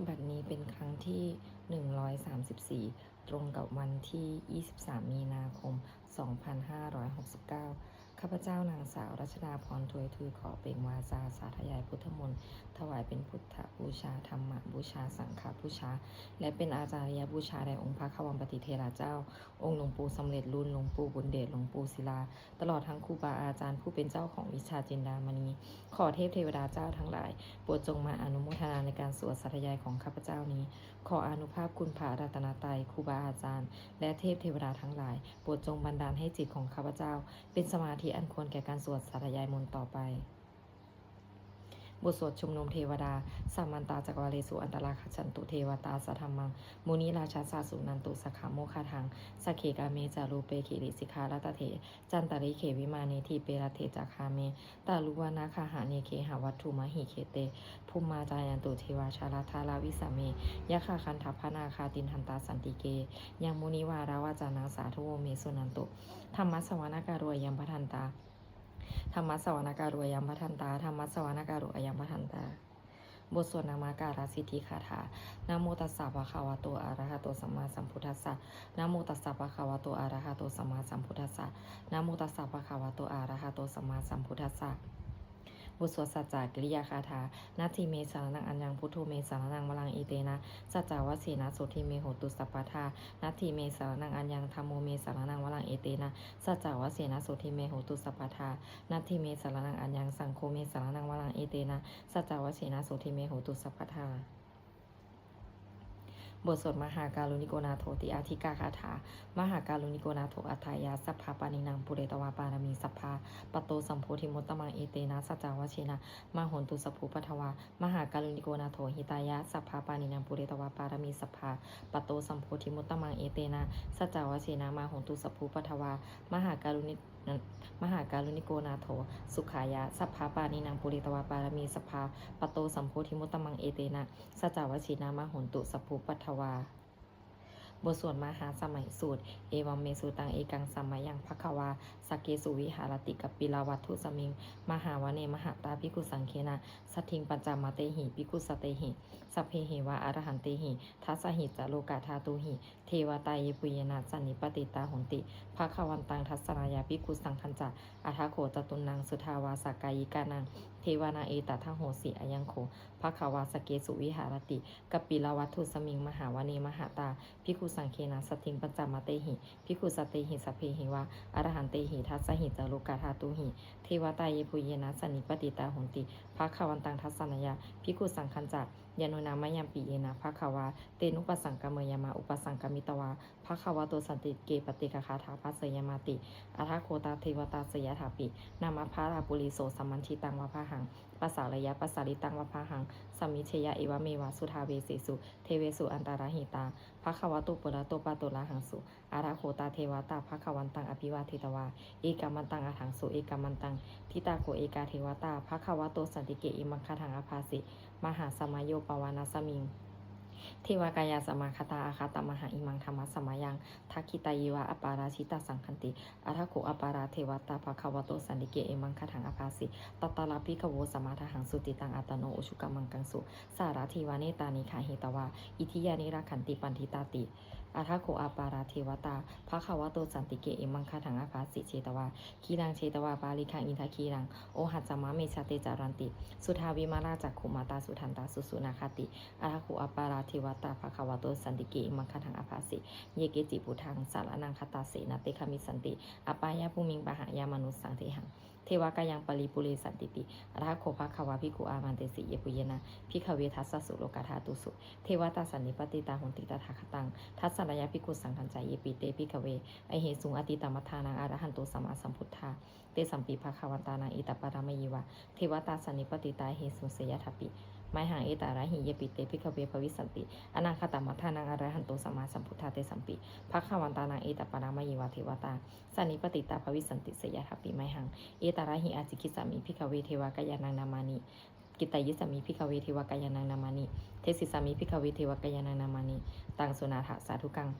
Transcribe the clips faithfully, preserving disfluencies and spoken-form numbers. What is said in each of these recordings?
บัดนี้เป็นครั้งที่ หนึ่งร้อยสามสิบสี่ ตรงกับวันที่ ยี่สิบสาม มีนาคม สองพันห้าร้อยหกสิบเก้า ข้าพเจ้านางสาวรัชดาพร ทวยทุย ขอเปล่งวาจาสาธยายพุทธมนต์ ถวายเป็นพุทธบูชา ธรรมบูชา สังฆบูชา และเป็นอาจาริยบูชาแด่องค์พระควัมปติเถระเจ้า องค์หลวงปู่สำเร็จลุน หลวงปู่บุญเดช หลวงปู่ศิลา ตลอดทั้งครูบาอาจารย์ผู้เป็นเจ้าของวิชาจินดามณี ขอเทพเทวดาเจ้าทั้งหลาย โปรดจงมาอนุโมทนาในการสวดสาธยายของข้าพเจ้านี้ ขออานุภาพคุณพระรัตนตรัย ครูบาอาจารย์ และเทพเทวดาทั้งหลาย โปรดจงบันดาลให้จิตของข้าพเจ้า เป็นสมาธิอันควรแก่การสวดสาธยายมนต์ต่อไป บทสวดชุมนุมเทวดา Samantā cakkavāḷesu atrāgacchantu devatā, saddhammaṃ munirājassa suṇantu saggamokkhadaṃ. Sagge kāme ca rūpe girisikharataṭe cantalikkhe vimāne, dīpe raṭṭhe ca gāme taruvanagahane gehavatthumhi khette, bhummā cāyantu devā jalathalavisame yakkhagandhabbanāgā, tiṭṭhantā santike yaṃ munivaravacanaṃ sādhavo me suṇantu. Dhammassavanakālo ayam bhadantā. Dhammassavanakālo ayam bhadantā. Dhammassavanakālo ayam bhadantā. บทสวดนมการสิทธิคาถา Namo tassa bhagavato arahato sammāsambuddhassa. Namo tassa bhagavato arahato sammāsambuddhassa. Namo tassa bhagavato arahato sammāsambuddhassa. บทสวดสัจจกิริยาคาถา Natthi me saraṇaṃ aññaṃ, buddho me saraṇaṃ varaṃ, etena saccavajjena sotthi me hotu sabbadā. Natthi me saraṇaṃ aññaṃ, dhammo me saraṇaṃ varaṃ, etena saccavajjena sotthi me hotu sabbadā. Natthi me saraṇaṃ aññaṃ, saṅgho me saraṇaṃ varaṃ, etena saccavajjena sotthi me hotu sabbadā. บทสวดมหาการุณิโกนาโถติอาทิกาคาถา Mahākāruṇiko nātho atthāya sabbapāṇinaṃ, pūretvā pāramī sabbā patto sambodhimuttamaṃ, etena saccavajjena mā hontu sabbupaddavā. Mahākāruṇiko nātho hitāya sabbapāṇinaṃ, pūretvā pāramī sabbā patto sambodhimuttamaṃ, etena saccavajjena mā hontu sabbupaddavā. Mahākāruṇi- Mahākāruṇiko nātho sukhāya sabbapāṇinaṃ, pūretvā pāramī sabbā patto sambodhimuttamaṃ, etena saccavajjena mā hontu sabbupaddavā. บทสวดมหาสมัยสูตร Evaṃ me sutaṃ. Ekaṃ samayaṃ bhagavā sakkesu viharati kapilavatthusmiṃ mahāvane mahatā bhikkhusaṅghena saddhiṃ pañcamattehi bhikkhusatehi sabbeheva arahantehi. Dasahi ca lokadhātūhi devatā yebhuyyena sannipatitā honti bhagavantaṃ dassanāya bhikkhusaṅghañca. Atha kho catunnaṃ suddhāvāsakāyikānaṃ devānaṃ etadahosi: Ayaṃ kho bhagavā sakkesu viharati kapilavatthusmiṃ mahāvane mahatā bhikkhusaṅghena saddhiṃ pañcamattehi bhikkhusatehi sabbeheva arahantehi. Dasahi ca lokadhātūhi devatā yebhuyyena sannipatitā honti bhagavantaṃ dassanāya bhikkhusaṅghañca. Yannūna mayampi yena bhagavā tenupasaṅkameyyāma, upasaṅkamitvā bhagavato santike paccekagāthā bhāseyyāmāti. Atha kho tā devatā seyyathāpi nāmapphalāpūrito sammiñjitaṃ vā bāhaṃ pasāreyya, pasāritaṃ vā bāhaṃ sammiñjeyya, evameva suddhāvāsesu devesu antarahitā bhagavato purato pāturahaṃsu. Atha kho tā devatā bhagavantaṃ abhivādetvā ekamantaṃ aṭṭhaṃsu. Ekamantaṃ ṭhitā kho ekā devatā bhagavato santike imaṃ gāthaṃ abhāsi: Mahāsamayo pavanasmiṃ, devakāyā samāgatā, āgatamha imaṃ dhammasamayaṃ, dakkhitāyeva aparājitasaṅghanti. Atha kho aparā devatā bhagavato santike imaṃ gāthaṃ abhāsi: Tatra bhikkhavo samādahaṃsu, cittaṃ attano ujukamakaṃsu, sārathīva nettāni gahetvā, indriyāni rakkhanti paṇḍitāti. Atha kho aparā devatā bhagavato santike imaṃ gāthaṃ abhāsi: Chetvā khīlaṃ chetvā palighaṃ, indakhīlaṃ ohaccamanejā, te caranti suddhā vimalā, cakkhumatā sudantā susunāgāti. Atha kho aparā devatā bhagavato santike imaṃ gāthaṃ abhāsi: Ye keci buddhaṃ saraṇaṃ gatāse, na te gamissanti apāyabhūmiṃ, pahāya mānusaṃ dehaṃ, devakāyaṃ paripūressantīti. Atha kho bhagavā bhikkhū āmantesi: Yebhuyyena bhikkhave dasasu lokadhātūsu devatā sannipatitā honti tathāgataṃ dassanāya bhikkhusaṅghañca. Yepi te bhikkhave ahesuṃ atītamaddhānaṃ arahanto sammāsambuddhā, tesampi bhagavantānaṃ etaparamāyeva devatā sannipatitā ahesuṃ, seyyathāpi mayhaṃ etarahi. Yepi te bhikkhave bhavissanti anāgatamaddhānaṃ arahanto sammāsambuddhā, tesampi bhagavantānaṃ etaparamāyeva devatā sannipatitā bhavissanti, seyyathāpi mayhaṃ etarahi. Ācikkhissāmi bhikkhave devakāyānaṃ nāmāni, kittayissāmi bhikkhave devakāyānaṃ nāmāni, desissāmi bhikkhave devakāyānaṃ nāmāni. Taṃ suṇātha sādhukaṃ.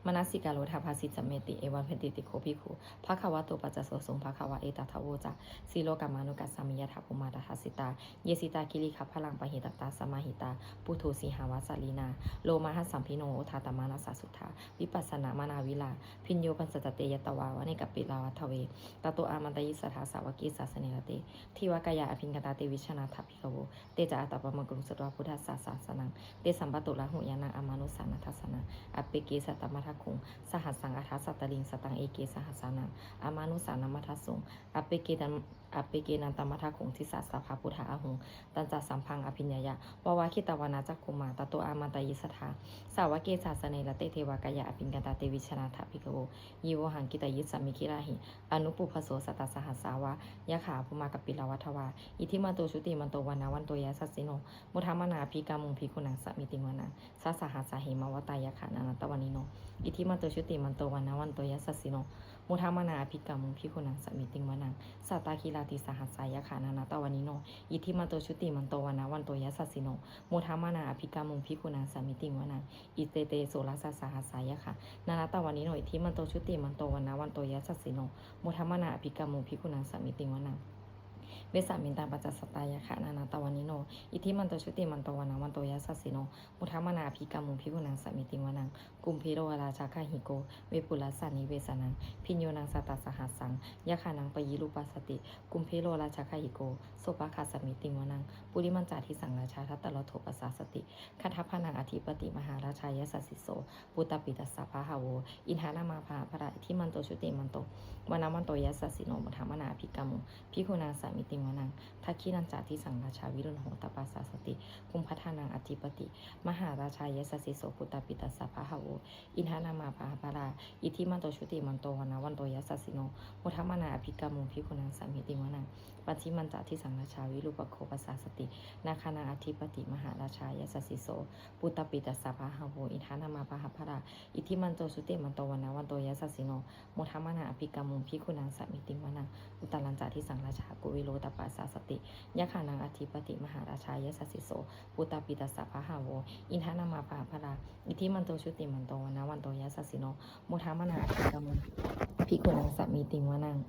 Manasikarotha bhāsissāmīti. Evaṃ bhanteti kho bhikkhū bhagavato paccassosuṃ. Bhagavā etadavoca: Silokamanukassāmi yattha bhummā tadassitā, ye sitā girigabbharaṃ pahitattā samāhitā. Puthū sīhāva sallīnā lomahaṃsābhisambhuno, odātamanasā suddhā vippasannamanāvilā. Bhiyyo pañcasate ñatvā vane kāpilavatthave, tato āmantayi satthā sāvake sāsane rate. Devakāyā abhikkantā te vijānātha bhikkhavo, te ca ātappamakaruṃ sutvā buddhassa sāsanaṃ. Tesampāturahu ñāṇaṃ amanussāna dassanaṃ, appeke satamaddakkhuṃ sahassaṃ atha sattariṃ. Sataṃ eke sahassānaṃ amanussānamaddasuṃ, appekenantamaddakkhuṃ disā sabbā phuṭā ahuṃ. Tañca sabbaṃ abhiññāya vavakkhitvāna cakkhumā, tato āmantayi satthā sāvake sāsane rate. Devakāyā abhikkantā te vijānātha bhikkhavo, ye vohaṃ kittayissāmi girāhi anupubbaso. Sattasahassā va yakkhā bhummā kāpilavatthavā, iddhimanto jutimanto vaṇṇavanto yasassino, modamānā abhikkāmuṃ bhikkhūnaṃ samitiṃ vanaṃ. Chasahassā hemavatā yakkhā nānattavaṇṇino, iddhimanto jutimanto vaṇṇavanto yasassino, modamānā abhikkāmuṃ bhikkhūnaṃ samitiṃ vanaṃ. Sātāgirā tisahassā yakkhā nānattavaṇṇino, iddhimanto jutimanto vaṇṇavanto yasassino, modamānā abhikkāmuṃ bhikkhūnaṃ samitiṃ vanaṃ. Iccete soḷasasahassā yakkhā nānattavaṇṇino, iddhimanto jutimanto vaṇṇavanto yasassino, modamānā abhikkāmuṃ bhikkhūnaṃ samitiṃ vanaṃ. Vessāmittā pañcasatā yakkhā nānattavaṇṇino, iddhimanto jutimanto vaṇṇavanto yasassino, modamānā abhikkāmuṃ bhikkhūnaṃ samitiṃ vanaṃ. Kumbhīro rājagahiko vepullassa nivesanaṃ, bhiyyo naṃ satasahassaṃ yakkhānaṃ payirupāsati, kumbhīro rājagahiko sopāga samitiṃ vanaṃ. Purimañca disaṃ rājā dhataraṭṭho pasāsati, gandhabbānaṃ ādhipati mahārājā yasassi so. Puttāpi tassa bahavo indanāmā mahabbalā, iddhimanto jutimanto vaṇṇavanto yasassino, modamānā abhikkāmuṃ bhikkhūnaṃ samitiṃ vanaṃ. Dakkhiṇañca disaṃ rājā virūḷho tappasāsati, kumbhaṇḍānaṃ ādhipati mahārājā yasassi so. Puttāpi tassa bahavo indanāmā mahabbalā, iddhimanto jutimanto vaṇṇavanto yasassino, modamānā abhikkāmuṃ bhikkhūnaṃ samitiṃ vanaṃ. Pacchimañca disaṃ rājā virūpakkho pasāsati, nāgānaṃ ādhipati mahārājā yasassi so. Puttāpi tassa bahavo indanāmā mahabbalā, iddhimanto jutimanto vaṇṇavanto yasassino, modamānā abhikkāmuṃ bhikkhūnaṃ samitiṃ vanaṃ. Uttarañca disaṃ rājā kuvero tappasāsati, yakkhānaṃ ādhipati mahārājā yasassi so. Puttāpi tassa bahavo indanāmā mahabbalā, iddhimanto jutimanto vaṇṇavanto yasassino, modamānā abhikkāmuṃ bhikkhūnaṃ samitiṃ vanaṃ.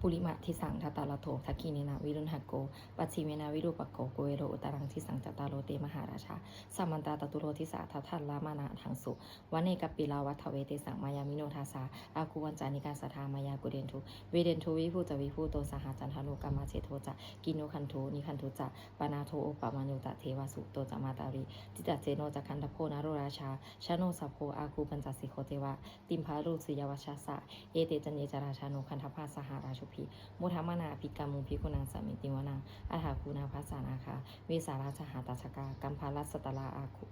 Purimadisaṃ dhataraṭṭho, dakkhiṇena virūḷhako, pacchimena virūpakkho, kuvero uttaraṃ disaṃ. Cattāro te mahārājā samantā caturo disā, daddallamānā aṭṭhaṃsu vane kāpilavatthave. Tesaṃ māyāvino dāsā āgū vañcanikā saṭhā, māyā kuṭeṇḍu veṭeṇḍu viṭū ca viṭuṭo saha, candano kāmaseṭṭho ca kinnughaṇḍu nighaṇḍu ca, panādo opamañño ca devasūto ca mātali, cittaseno ca gandhabbo naḷorājā, janosabho āgū pañcasikho ceva, timbarū suriyavacchasā. Ete caññe ca rājāno gandhabbā saha rājubhi, modamānā abhikkāmuṃ bhikkhūnaṃ samitiṃ vanaṃ. Athāgū nābhasā nāgā vesālā saha tacchakā, kambalassatarā āgū,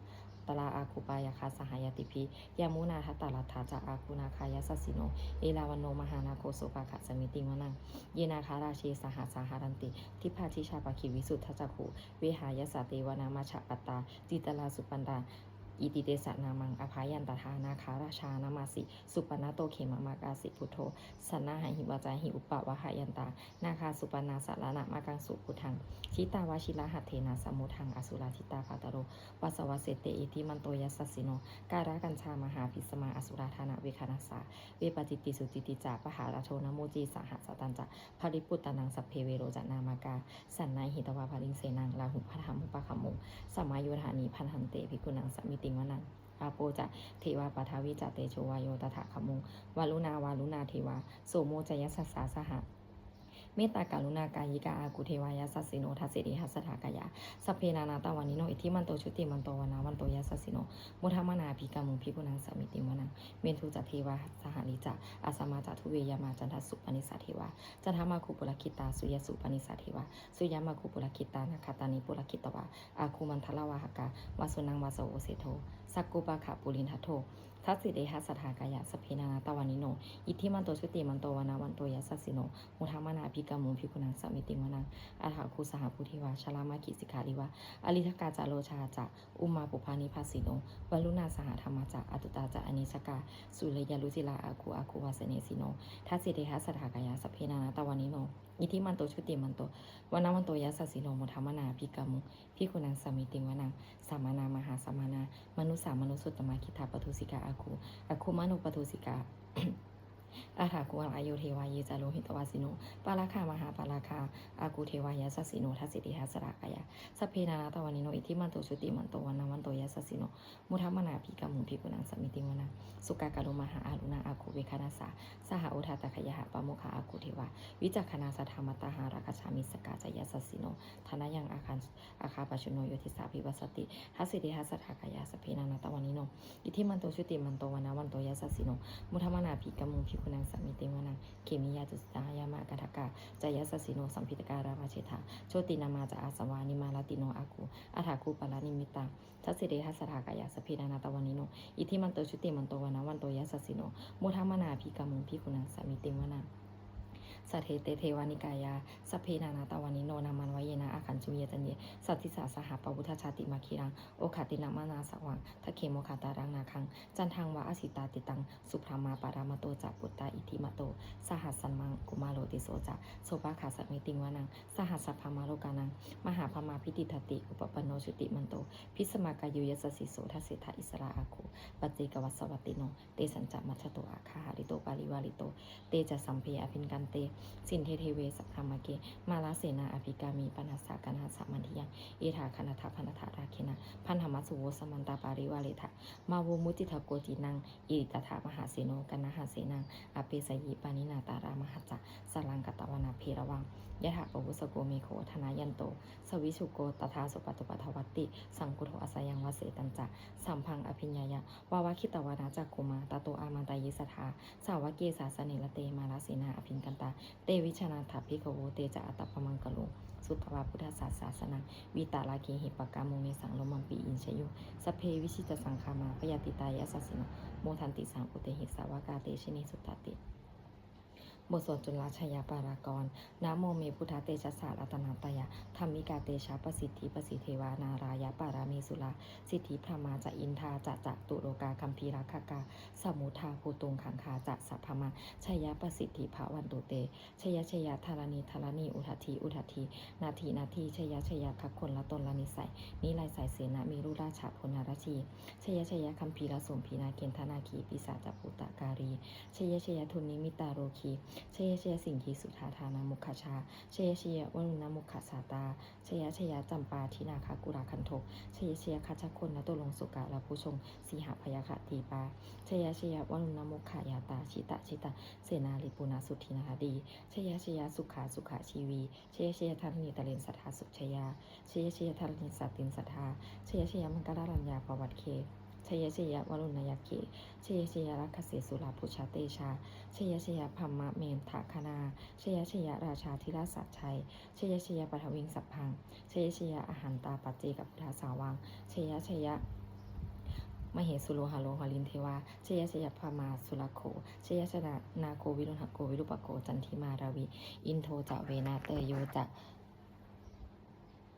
tarā āgū pāyāgā saha ñātibhi, yāmunā dhataraṭṭhā ca āgū nāgā yasassino, erāvaṇo mahānāgo sopāga samitiṃ vanaṃ. Ye nāgarāje sahasā haranti dibbā dijā pakkhi visuddhacakkhū, vehāyasā te vanamajjhapattā citrā supaṇṇā, iti tesa nāmaṃ. Abhayantadā nāgarājānamāsi, supaṇṇato khemamakāsi buddho, saṇhāhi vācāhi upavhayantā, nāgā supaṇṇā saraṇamakaṃsu buddhaṃ. Jitā vajirahatthena samuddaṃ asurā sitā, bhātaro vāsavassete iddhimanto yasassino. Kālakañjā mahābhismā asurā dānaveghasā, vepacitti sucitti ca pahārādo namucī saha. Satañca baliputtānaṃ sabbe verocanāmakā, sannayhitvā baliṃ senaṃ rāhubhaddamupāgamuṃ, samayodāni bhaddante bhikkhūnaṃ samitiṃ vanaṃ. Āpo ca devā paṭhavī ca tejo vāyo tadāgamuṃ, varuṇā vāruṇā devā somo ca yasasā saha, mettākaruṇākāyikā āgū devā yasassino. Dasete dasadhā kāyā sabbe nānattavaṇṇino, iddhimanto jutimanto vaṇṇavanto yasassino, modamānā abhikkāmuṃ bhikkhūnaṃ samitiṃ vanaṃ. Veṇḍū ca devā sahalī ca asamā ca duve yamā, candassūpanisā devā candamāgū purakkhitā, suriyassūpanisā devā suriyamāgū purakkhitā, nakkhattāni purakkhitvā āgū mandavalāhakā, vasūnaṃ vāsavo seṭṭho sakkopāga purindado. Dasete dasadhā kāyā sabbe nānattavaṇṇino, iddhimanto jutimanto vaṇṇavanto yasassino, modamānā abhikkāmuṃ bhikkhūnaṃ samitiṃ vanaṃ. Athāgū sahabhū devā jalamaggisikhāriva, ariṭṭhakā ca rojā ca ummāpupphanibhāsino, varuṇā sahadhammā ca accutā ca anejakā, sūleyyarucirā āgū āgū vāsavanesino. Dasete dasadhā kāyā sabbe nānattavaṇṇino, Iddhimanto jutimanto vaṇṇavanto yasassino, modamānā abhikkāmuṃ bhikkhūnaṃ samitiṃ vanaṃ. Samānā mahāsamānā mānusā mānusuttamā, khiḍḍāpadūsikā āgū āgū manopadūsikā. Athāgū harayo devā ye ca lohitavāsino, pāragā mahāpāragā āgū devā yasassino. Dasete dasadhā kāyā sabbe nānattavaṇṇino, iddhimanto jutimanto vaṇṇavanto yasassino, modamānā abhikkāmuṃ bhikkhūnaṃ samitiṃ vanaṃ. Sukkā karumhā aruṇā āgū veghanasā saha, odātagayhā pāmokkhā āgū devā vicakkhaṇā. Sadāmattā hāragajā missakā ca yasassino, thanayaṃ āgā pajjunno yo disā abhivassati. Dasete dasadhā kāyā sabbe nānattavaṇṇino, iddhimanto jutimanto vaṇṇavanto yasassino, modamānā abhikkāmuṃ bhikkhūnaṃ samitiṃ vanaṃ. Khemiyā tusitā yāmā kaṭṭhakā ca yasassino, lambitakā lāmaseṭṭhā jotināmā ca āsavā, nimmānaratino āgū athāgū paranimmitā. Dasete dasadhā kāyā sabbe nānattavaṇṇino, iddhimanto jutimanto vaṇṇavanto yasassino, modamānā abhikkāmuṃ bhikkhūnaṃ samitiṃ vanaṃ. Saṭṭhete devanikāyā sabbe nānattavaṇṇino, nāmanvayena āgañchuṃ ye caññe sadisā saha. Pavutthajātimakkhīlaṃ oghatiṇṇamanāsavaṃ, dakkhemoghataraṃ nāgaṃ candaṃva asitātitaṃ. Subrahmā paramatto ca puttā iddhimato saha, sanaṅkumāro tisso ca sopāga samitiṃ vanaṃ. Sahassabrahmalokānaṃ mahābrahmābhitiṭṭhati, upapanno jutimanto bhismākāyo yasassi so. Dasettha issarā āgū paccekavasavattino, tesañca majjhato āgā hārito parivārito. Te ca sabbe abhikkante sinde deve sabrahmake, mārasenā abhikkāmi passa kaṇhassa mandiyaṃ. Etha gaṇhatha bandhatha rāgena bandhamatthu vo, samantā parivāretha mā vo muñcittha koci naṃ. Iti tattha mahāseno kaṇhasenaṃ apesayi, pāṇinā talamāhacca saraṃ katvāna bheravaṃ. Yathā pāvussako megho thanayanto savijjuko, tadā so paccudāvatti saṅkuddho asayaṃvase. Tañca sabbaṃ abhiññāya vavakkhitvāna cakkhumā, tato āmantayi satthā sāvake sāsane rate. Mārasenā abhikkantā te vijānātha bhikkhavo, te ca ātappamakaruṃ sutvā buddhassa sāsanaṃ. Vītarāgehi pakkāmuṃ nesaṃ lomampi iñjayuṃ. Sabbe vijitasaṅgāmā bhayātītā yasassino, modanti saha bhūtehi sāvakā te janesutāti. บทสวดจุลชัยปกรณ์ Namo me buddhatejasā ratanattayadhammikā, tejapasiddhi pasīdevā nārāyaparamesurā, siddhibrahmā ca indā ca catulokā gambhīrakkhakā, samuddā bhūtuṃ gaṅgā ca sabrahmā, jayapasiddhi bhavantu te. Jaya jaya dharaṇi dharaṇī udadhi udadhi nadī nadī, jaya jaya gagonlatonlanisai niraisaisena merurājabalanarajī, jaya jaya gambhīrasombhī nāgendanāgī pisācabhūtakālī, jaya jaya dunnimittarogī, jaya jaya siṅgīsudādānamukhajā, jaya jaya varuṇamukhasātrā, jaya jaya campādināgakulagantho, jaya jaya gajagonnaturaṅgasukarabhujaṅgasīhabyagghadīpā, jaya jaya varuṇamukhayātrā jita jita senāripuna suddhi naradī, jaya jaya sukhā sukhā jīvī, jaya jaya dharaṇītale sadā sukhajayā, jaya jaya dharaṇīsāntin sadā, jaya jaya maṅkararājaṃ pavaggaye, jaya jaya varuṇayakkhe, jaya jaya rakkhase surabhujatejā, jaya jaya brahmamendagaṇā, jaya jaya rājādhirāja sājjaya, jaya jaya paṭhaviṃ sabbaṃ, jaya jaya arahantā paccekabuddhasāvaṃ, jaya jaya mahesuro haro harindevā, jaya jaya brahmā surakkho, jaya jaya nāgo viruḷhako virūpakkho candimā ravi, indo ca venateyyo ca,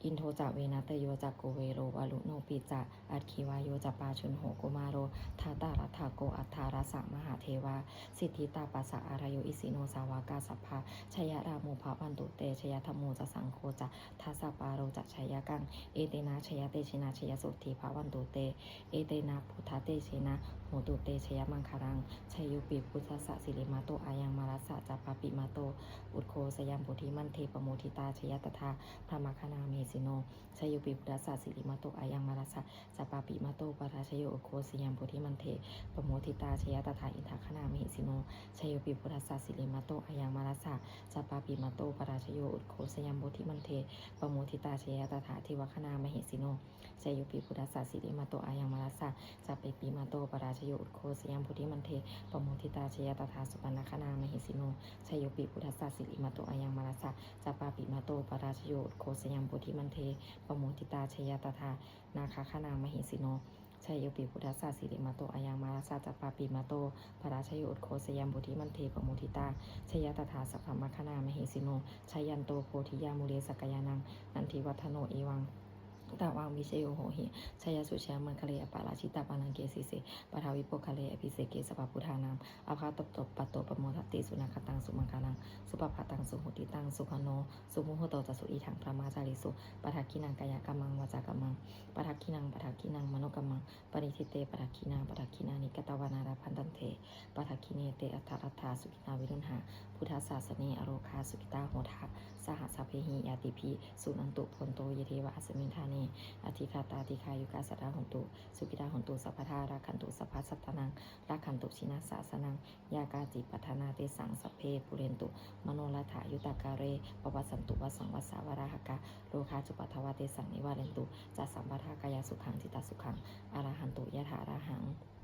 indo ca venateyyo ca kuvero varuṇopi ca, aggi vāyo ca pājuṇho kumāro dhataraṭṭhako, aṭṭhārasa mahādevā siddhitāpasa-ādayo, isino sāvakā sabbā jayarāmo bhavantu te. Jayadhammo ca saṅgho ca dasapālo ca jayakaṃ, etena jayatejena jayasotthī bhavantu te. Etena buddhatejena hotu te jayamaṅgalaṃ. Jayopi buddhassa sirīmato ayaṃ, mārassa ca pāpimato ugghosayaṃ bodhimaṇḍe, pamoditā jaya tadā brahmagaṇā mahesino. Jayopi buddhassa sirīmato ayaṃ, mārassa ca pāpimato parājayo, ugghosayaṃ bodhimaṇḍe pamoditā jaya tadā indagaṇā mahesino. Jayopi buddhassa sirīmato ayaṃ, mārassa ca pāpimato parājayo, ugghosayaṃ bodhimaṇḍe pamoditā jaya tadā devagaṇā mahesino. Jayopi buddhassa sirīmato ayaṃ, mārassa ca pāpimato parājayo, ugghosayaṃ bodhimaṇḍe pamoditā jaya tadā supaṇṇagaṇā mahesino. Jayopi buddhassa sirīmato ayaṃ, mārassa ca pāpimato parājayo, ugghosayaṃ bodhimaṇḍe pamoditā jaya tadā nāgagaṇā mahesino. Jayopi buddhassa sirīmato ayaṃ, mārassa ca pāpimato parājayo, ugghosayaṃ bodhimaṇḍe pamoditā jaya tadā sabrahmagaṇā mahesino. Jayanto bodhiyā mūle sakyānaṃ nandivaḍḍhano, evaṃ jitaṃ vā vijayo hohi, jayassu jayamaṅgale, aparājitapallaṅke, sīse paṭhavipokkhare, abhiseke sabbabuddhānaṃ, aggappatto pamodati. Sunakkhattaṃ sumaṅgalaṃ, supabhātaṃ suhuṭṭhitaṃ, sukhaṇo sumuhutto ca, suyiṭṭhaṃ brahmacārisu, padakkhiṇaṃ kāyakammaṃ, vācākammaṃ padakkhiṇaṃ, padakkhiṇaṃ manokammaṃ, paṇidhī te padakkhiṇā, padakkhiṇāni katvāna, labhantatthe padakkhiṇe. Te atthaladdhā sukhitā viruḷhā, buddhasāsane arogā, sukhitā hotha saha sabbehi ñātibhi. Suṇantu bhonto ye devā, asmiṃ ṭhāne adhigatā, dīghāyukā sadā hontu, sukhitā hontu sabbadā. Rakkhantu sabbasattānaṃ, rakkhantu jinasāsanaṃ, yā kāci patthanā tesaṃ, sabbe pūrentu manorathā. Yuttakāle pavassantu vassaṃ, vassā valāhakā, rogā cupaddavā tesaṃ, nivārentu ca sabbadā. Kāyasukhaṃ cittasukhaṃ, arahantu yathārahaṃ.